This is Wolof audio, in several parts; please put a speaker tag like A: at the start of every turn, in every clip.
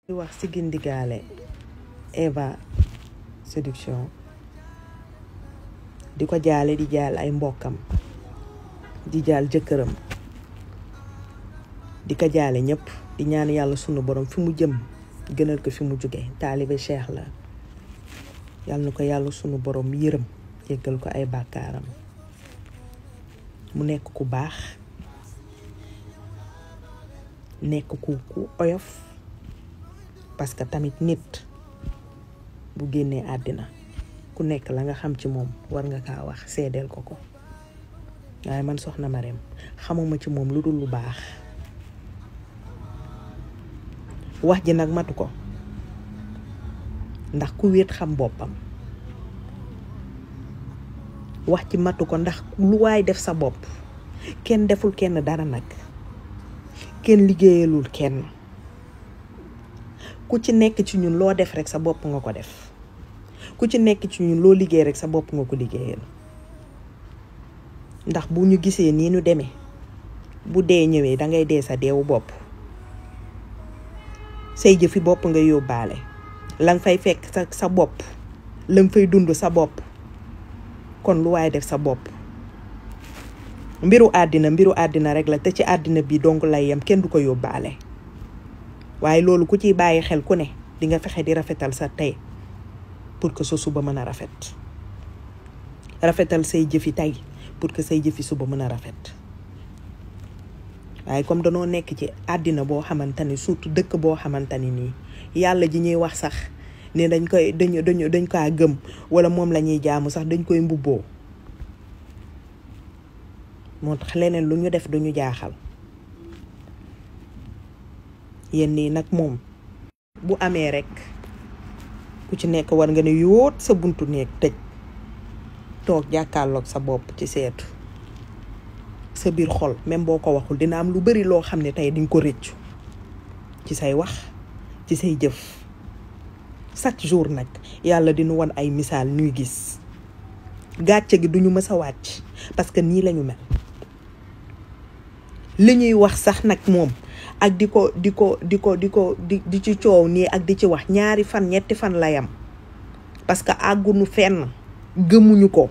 A: wax si gindigaale Eva Séduction di ko jaale di jaal ay mbokkam di jaal jëkkëram di ko jaale ñëpp di ñaan yàlla sunu borom fi mu jëm gënal ko fi mu jóge taalibe Cheikh la yàlla na ko yàlla sunu borom yërëm jéggal ko ay bàkkaaram mu nekk ku baax nekk ku oyof parce que tamit nit bu génnee àddina ku nekk la nga xam ci moom war nga kaa wax seedeel ko ko waaye man soxna Marème xamuma ci moom lu dul lu baax wax ji nag matu ko ndax ku wéet xam boppam wax ci matu ko ndax lu waay def sa bopp kenn deful kenn dara nag kenn liggéeyalul kenn ku ci nekk ci ñun loo def rek sa bopp nga ko def ku ci nekk ci ñun loo liggéey rek sa bopp nga ko liggéeyal ndax bu ñu gisee nii ñu demee bu dee ñëwee dangay dee sa deewu bopp say jëfi bopp nga yóbbaale la nga fay fekk sa bopp la nga fay dund sa bopp kon lu waay def sa bopp mbiru àddina rek la te ci àddina bi dong lay yem kenn du ko yóbbaale waaye loolu ku ciy bàyyi xel ku ne di nga fexe di rafetal sa tey pour que sa suba mën a rafetal say jëfi tey pour que say jëfi suba mën a rafet waaye comme danoo nekk ci àddina boo xamante ni surtout dëkk boo xamante ni nii yàlla ji ñuy wax sax ne dañ kaa gëm wala moom la ñuy jaamu sax dañ koy mbubboo moo tax leneen lu ñu def duñu jaaxal yéen nii nag moom bu amee rek ku ci nekk war nga ne yóot sa buntu néeg tëj toog jàkkaarloog sa bopp ci seetu sa biir xol même boo ko waxul dina am lu bari loo xam ne tey diñ ko rëccu ci say wax ci say jëf chaque jour nag yàlla dinu won ay misaal ñuy gis gàcce gi duñu mës a wàcc parce que nii lañu mel li ñuy wax sax nag moom ak di ci coow nii ak di ci wax ñaari fan ñetti fan la yam parce que àggunu fenn gëmuñu ko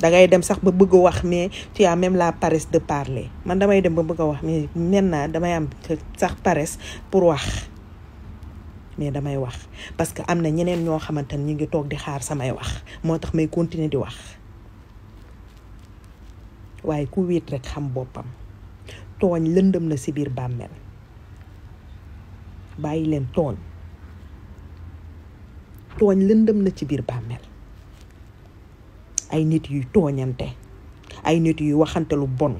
A: dangay dem sax ba bëgg a wax mais tu as même la paresse de parler man damay dem ba bëgg a wax mais maintenant damay am sax paresse pour wax mais damay wax parce que am na ñeneen ñoo xamante ne ñu ngi toog di xaar samay wax moo tax may continuer di wax waaye ku wéet rek xam boppam tooñ lëndëm na ci biir bàmmeel bàyyi leen tooñ lëndëm na ci biir bàmmeel ay nit yuy tooñante ay nit yuy waxante lu bon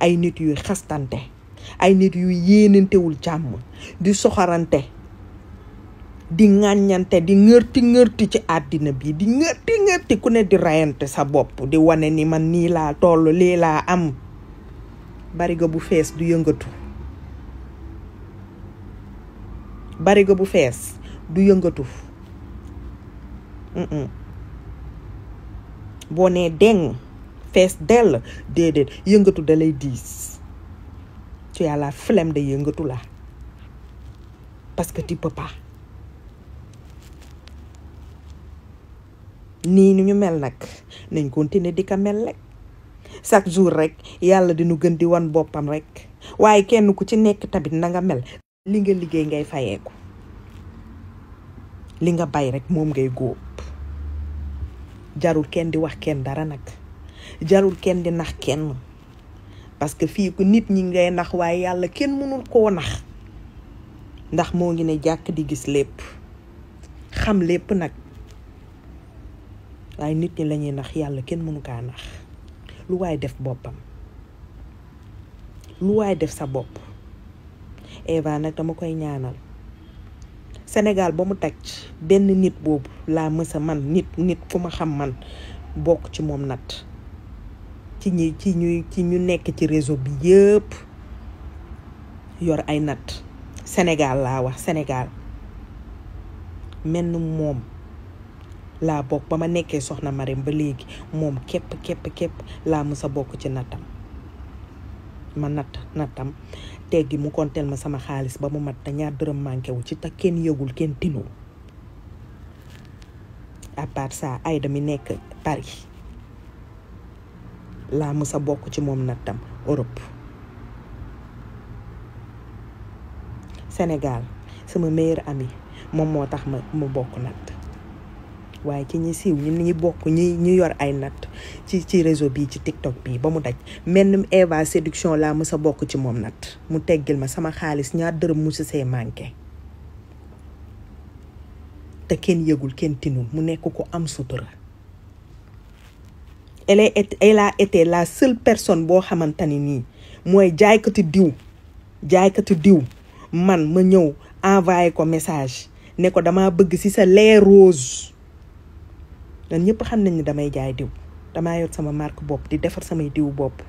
A: ay nit yuy xastante ay nit yuy yéenantewul jàmm di soxorante di ŋàññante di ngërti ci àddina bi di ngërti ku ne di rayante sa bopp di wane ni man nii laa toll lii laa am barigo bu fees du yëngatu boo nee deng fees dell déedéet yëngatu da lay diis tu as la flemme de yëngatu la parce que tu peux pas nii ni ñu mel nag nañ continuer di ko mel rek chaque jour rek yàlla dinu gën di wan boppam rek waaye kenn ku ci nekk tamit na nga mel li nga liggéey ngay fayeeku li nga bay rek moom ngay góob jarul kenn di wax kenn dara nag jarul kenn di nax kenn parce que fii ku nit ñi ngay nax waaye yàlla kenn mënul koo nax ndax moo ngi ne jàkk di gis lépp xam lépp nag waaye nit ñi lañuy nax yàlla kenn mënu kaa nax lu waay def boppam lu waay def sa bopp Eva nag dama koy ñaanal Sénégal ba mu taj benn nit boobu laa mësa man nit ku ma xam man bokk ci moom nat ci ñu nekk ci réseau bi yëpp yor ay nat Sénégal laa wax Sénégal menn moom laa bokk ba ma nekkee soxna Marème ba léegi moom képp laa mësa bokk ci nattam ma nattam teggi mu konteel ma sama xaalis ba mu mat te ñaar dërëm manqué wu ci te kenn yëgul kenn tinul à part ça Aïda mi nekk Paris laa mës a bokk ci moom nattam Europe Sénégal sama meilleur ami moom moo tax ma bokk natt waaye ci ñi siiw ñi bokk ñi yor ay natt ci réseau bi ci TikTok bi ba mu daj mel Eva Séduction laa mës a bokk ci moom natt mu teggil ma sama xaalis ñaar dërëm mu si see manqué te kenn yëgul kenn tinul mu nekk ko am sutura elle a été la seule personne boo xamante ni nii mooy jaaykatu diw man ma ñëw envoyé ko message ne ko dama bëgg ci sa lait rose dan ñëpp xam nañ ne damay jaay diw damaa yor sama marque bopp di defar samay diw bopp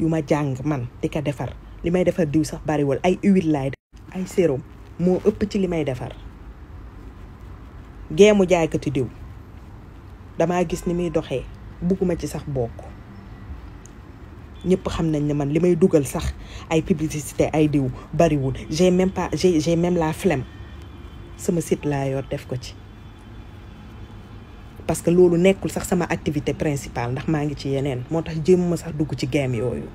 A: yu ma jàng man di ko defar li may defar diw sax bariwul ay huile laay ay sérum moo ëpp ci li may defar geemu jaaykatu diw damaa gis ni muy doxee bugguma ci sax bokk ñëpp xam nañ ne man li may dugal sax ay publicité ay diw bariwul j'ai même la flemme sama site laa yor def ko ci parce que loolu nekkul sax sama activité principale ndax maa ngi ci yeneen moo tax jéemuma sax dugg ci game yooyu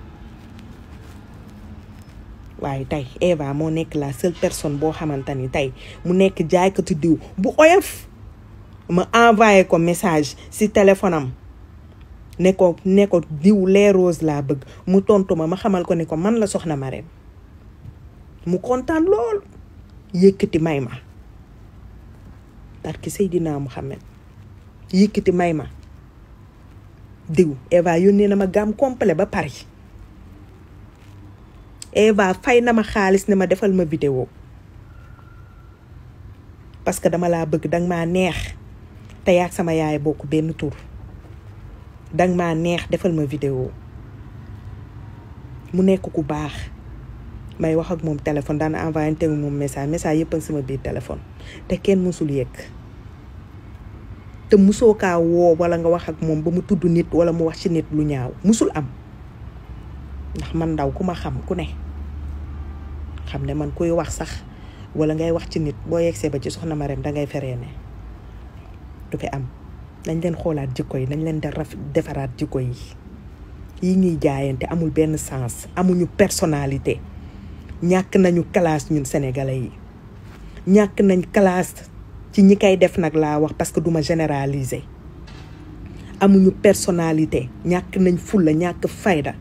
A: waaye tey Eva moo nekk la seule personne boo xamante ni tey mu nekk jaaykatu diw bu oyof ma envoyé ko message ci téléphone am ne ko diw lait rose laa bëgg mu tontu ma xamal ko ne ko man la soxna Marème mu kontaan lool yëkkati may ma barki Seydina Muhammad yëkkati may ma diw Eva yónnee na ma gamme complet ba Paris Eva fay na ma xaalis ne ma defal ma vidéo parce que dama laa bëgg danga maa neex te yaag sama yaay bokk benn tur danga maa neex defal ma vidéo mu nekk ku baax may wax ak moom téléphone daan envoyé tegu moom message yëpp ak sama biir téléphone te kenn musul yëg te musoo kaa woo wala nga wax ak moom ba mu tudd nit wala mu wax ci nit lu ñaaw musul am ndax man ndaw ku ma xam ku ne xam ne man kuy wax sax wala ngay wax ci nit boo yegsee ba ci soxna Marème dangay fereene du fi am nañ leen xoolaat jikko yi nañ leen defaraat jikko yi ñuy jaayante amul benn sens amuñu personnalité ñàkk nañu classe ñun sénégalais yi ñàkk nañ classe ci ñi koy def nag laa wax parce que duma généraliser amuñu personnalité ñàkk nañ fulla ñàkk fayda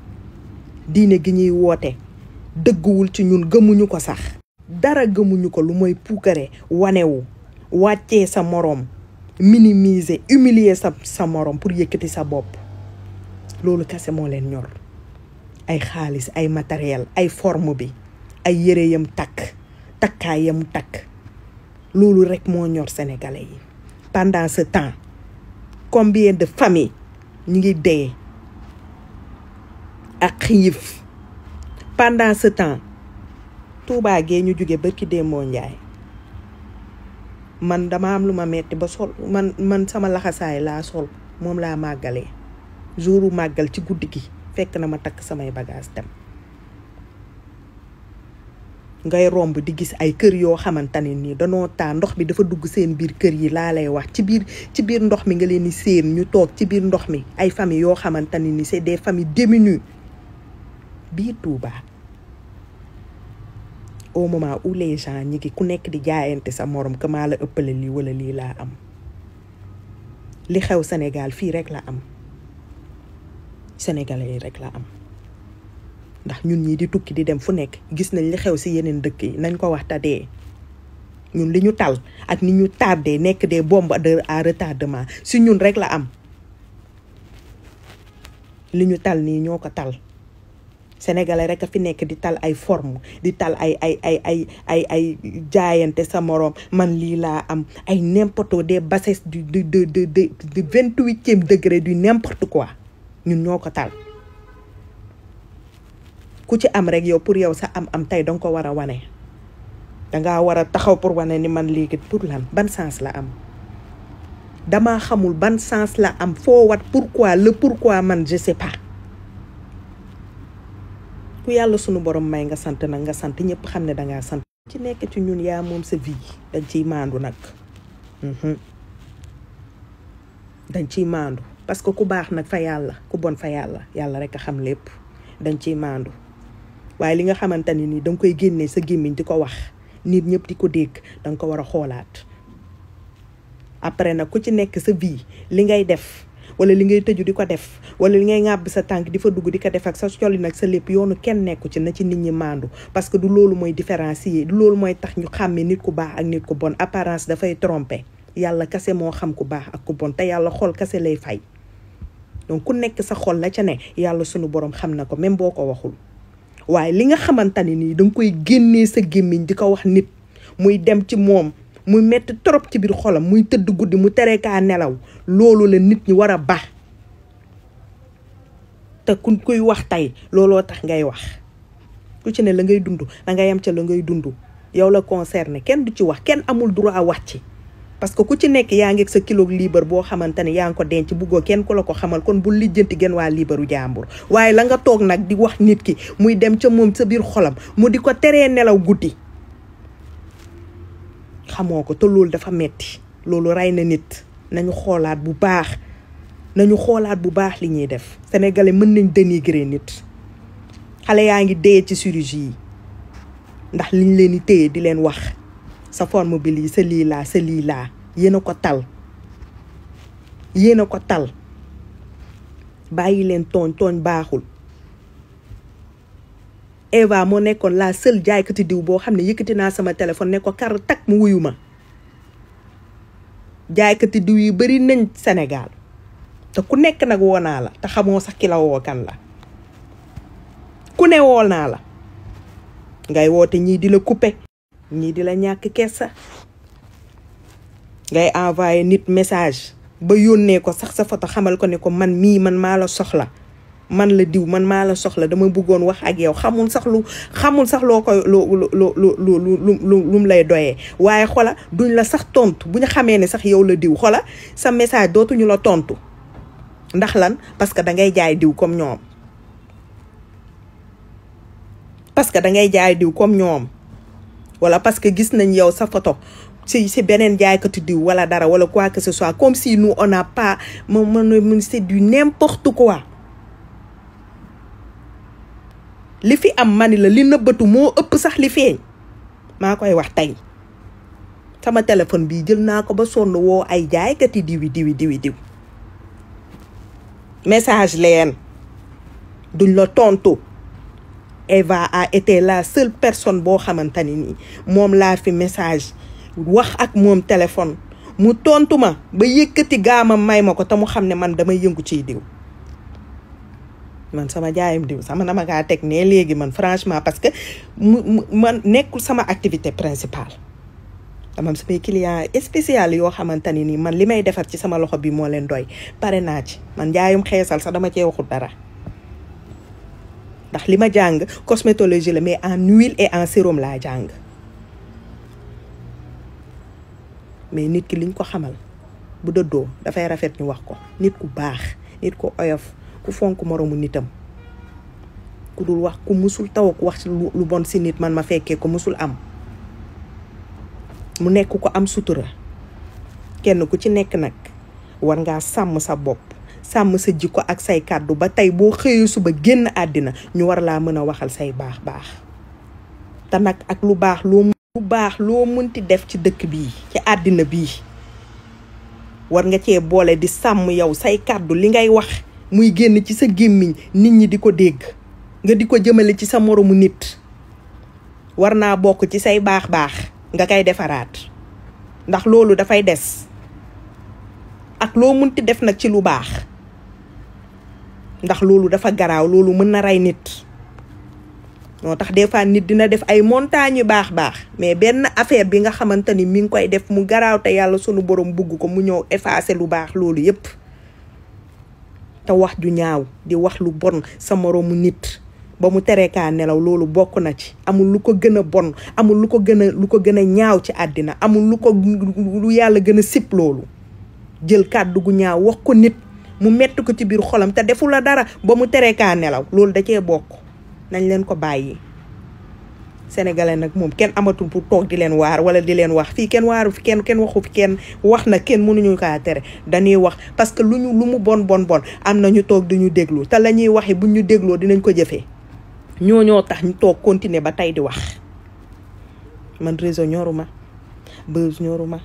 A: diine gi ñuy woote dëgguwul ci ñun gëmuñu ko sax dara gëmuñu ko lu mooy puukare wanewu wàccee sa moroom minimiser humilier sa moroom pour yëkkati sa bopp loolu kese moo leen ñor ay xaalis ay matériel ay forme bi ay yére yam takkaay yam takk loolu rek moo ñor sénégalais yi pendant ce temps combien de familles ñu ngi dee ak xiif pendant ce temps Touba gee ñu jóge barki Demba Njaay man dama am lu ma metti ba sol man sama laxasaay laa sol moom laa màggalee jouru màggal ci guddi gi fekk na ma takk samay bagage dem ngay romb di gis ay kër yoo xamante ne nii danoo taa ndox bi dafa dugg seen biir kër yi laa lay wax ci biir ndox mi nga leen di séen ñu toog ci biir ndox mi ay famille yoo xamante ne nii c'est des familles démunies biir Touba au moment où les gens ñi ngi ku nekk di jaayante sa morom que maa la ëppale lii wala lii laa am li xew Sénégal fii rek la am sénégalais yi rek la am ndax ñun ñii di tukki di dem fu nekk gis nañ li xew ci yeneen dëkk yi nañ ko wax ta dee ñun li ñu tal ak ni ñu tardé nekk des bombes à retardement si ñun rek la am li ñu tal nii ñoo ko tal sénégalais rek a fi nekk di tal ay forme di tal ay jaayante sa moroom man lii laa am ay n'importe des bassesses du 28e degré du n'importe quoi ñun ñoo ko tal ku ci am rek yow pour yow sa am tey danga ko war a wane dangaa war a taxaw pour wane ni man léegi pour lan ban sens la am dama xamul ban sens la am foo wat pourquoi man je sais pas ku yàlla sunu borom may nga sant nag nga sant ñëpp xam ne dangaa sant ci nekk ci ñun yaa moom sa vie dañ ciy maandu nag dañ ciy maandu parce que ku baax nag fa yàlla ku bon fa yàlla yàlla rek a xam lépp dañ ciy maandu waaye li nga xamante ni nii danga koy génnee sa gémmiñ di ko wax nit ñëpp di ko dégg danga ko war a xoolaat après nag ku ci nekk sa vie li ngay def wala li ngay tëju di ko def wala li ngay ŋàbb sa tànk di fa dugg di ko def ak sa coli nag sa lépp yoonu kenn nekku ci na ci nit ñi maandu parce que du loolu mooy différencier du loolu mooy tax ñu xàmmee nit ku baax ak nit ku bon apparence dafay tromper yàlla kase moo xam ku baax ak ku bon te yàlla xol kase lay fay donc ku nekk sa xol la ca ne yàlla sunu borom xam na ko même boo ko waxul waaye li nga xamante ni nii danga koy génnee sa gémmiñ di ko wax nit muy dem ci moom muy metti trop ci biir xolam muy tëdd guddi mu tere kaa nelaw loolu la nit ñi war a baax te ku koy wax tey looloo tax ngay wax ku ci ne la ngay dund da nga yem ca la ngay dund yow la concerné kenn du ci wax kenn amul droit wax ci parce que ku ci nekk yaa ngi ak sa kilo liibar boo xamante ne yaa ngi ko denc buggoo kenn ku la ko xamal kon bu lijjanti gën waa liibaru jàmbur waaye la nga toog nag di wax nit ki muy dem ca moom sa biir xolam mu di ko teree nelaw guddi xamoo ko te loolu dafa metti loolu rey na nit nañu xoolaat bu baax li ñuy def sénégalais mën nañ dénigrer nit xale yaa ngi dee ci chirurgie yi ndax liñ leen di téye di leen wax sa forme bi lii sa lii laa yéen a ko tal bàyyi leen tooñ baaxul Eva moo nekkoon la seule jaaykati diw boo xam ne yëkkati naa sama téléphone ne ko kar tak mu wuyu ma jaaykati diw yi bari nañ Sénégal te ku nekk nag woo naa la te xamoo sax ki la woo kan la ku ne woo naa la ngay woote ñii di la couper ñii di la ñàkk kersa ngay envoyer nit message ba yónnee ko sax sa photo xamal ko ne ko man maa la soxla man la diw man maa la soxla dama bëggoon wax ak yow xamul sax loo koy lu lay doyee waaye xola duñ la sax tontu bu ñu xamee ne sax yow la diw xola sa message dootuñu la tontu ndax lan parce que dangay jaay diw comme ñoom wala parce que gis nañ yow sa photo si beneen jaaykatu diw wala dara wala quoi que ce soit comme si nous on n'a pas c'est du n'importe quoi li fi am mani la li nëbbatu moo ëpp sax li feeñ maa koy wax tey sama téléphone bii jël naa ko ba sonn woo ay jaaykati diw message leen duñ la tontu Eva a été la seule personne boo xamante ni moom laa fi message wax ak moom téléphone mu tontu ma ba yëkkati gaamam may ma ko te mu xam ne man damay yëngu ciy diw man sama jaayam diw sama dama kaa teg ne léegi man franchement parce que man nekkul sama activité principale dama am samay client spécial yoo xamante ni man li may defar ci sama loxo bi moo leen doy pare naa ci man jaayum xeesal sax dama cee waxul dara ndax li ma jàng cosmétologie la mais en huile et en sérum laa jàng mais nit ki liñ ko xamal bu dëddoo dafay rafet ñu wax ko nit ku baax nit ku oyof ku fonk moromu nitam ku dul wax ku musul taw ak wax lu bon si nit man ma fekkee ko musul am mu nekk ko am sutura kenn ku ci nekk nag war ngaa sàmm sa bopp sàmm sa jikko ak say kàddu ba tey boo xëyee suba génn àddina ñu war laa mën a waxal say baax te nag ak lu baax loo mënti def ci dëkk bii ci àddina bii war nga cee boole di sàmm yow say kàddu li ngay wax muy génn ci sa gémmiñ nit ñi di ko dégg nga di ko jëmale ci sa moromu nit war naa bokk ci say baax nga koy defaraat ndax loolu dafay des ak loo mënti def nag ci lu baax ndax loolu dafa garaaw loolu mën na rey nit moo tax des fois nit dina def ay montagnes yu baax mais benn affaire bi nga xamante ni mi ngi koy def mu garaaw te yàlla sunu borom bugg ko mu ñëw effacer lu baax loolu yépp te wax ju ñaaw di wax lu bon sa moroomu nit ba mu teree kaa nelaw loolu bokk na ci amul lu ko gën a bon amul lu ko gën a ñaaw ci àddina amul lu yàlla gën a sip loolu jël kàddu gu ñaaw wax ko nit mu metti ko ci biir xolam te defu la dara ba mu teree kaa nelaw loolu da cee bokk nañ leen ko bàyyi. Sénégalais nag moom kenn amatul pour toog di leen waar wala di leen wax fii kenn waaru fi kenn waxu fi kenn wax na kenn mënuñu kaa tere dañuy wax parce que lu mu bon am na ñu toog duñu déglu te la ñuy waxi buñ ñu dégloo dinañ ko jëfee ñoo tax ñu toog continuer ba tey di wax. man réseau ñoruma buzz ñoruma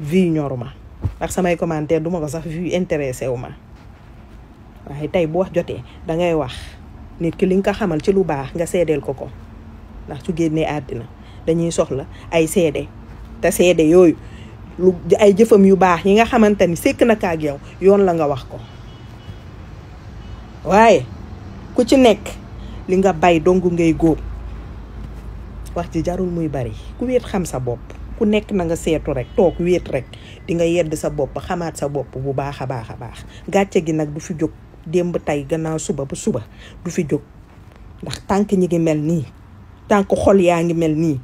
A: vie ñoruma ndax samay commentaire duma ko sax vie intéressé wu ma waaye tey bu wax jotee dangay wax nit ki li nga ko xamal ci lu baax nga seedeel ko ndax su génnee àddina dañuy soxla ay seede te seede yooyu lu ay jëfam yu baax yi nga xamante ni sekk na ka ak yow yoon la nga wax ko waaye ku ci nekk li nga bay dong ngay góob wax ji jarul muy bari ku wéet xam sa bopp ku nekk na nga seetu rek toog wéet rek di nga yedd sa bopp xamaat sa bopp bu baax a baax gàcce gi nag du fi jóg démb tey gannaaw suba ba suba du fi jóg ndax tànk ñi ngi mel nii tànk xol yaa ngi mel nii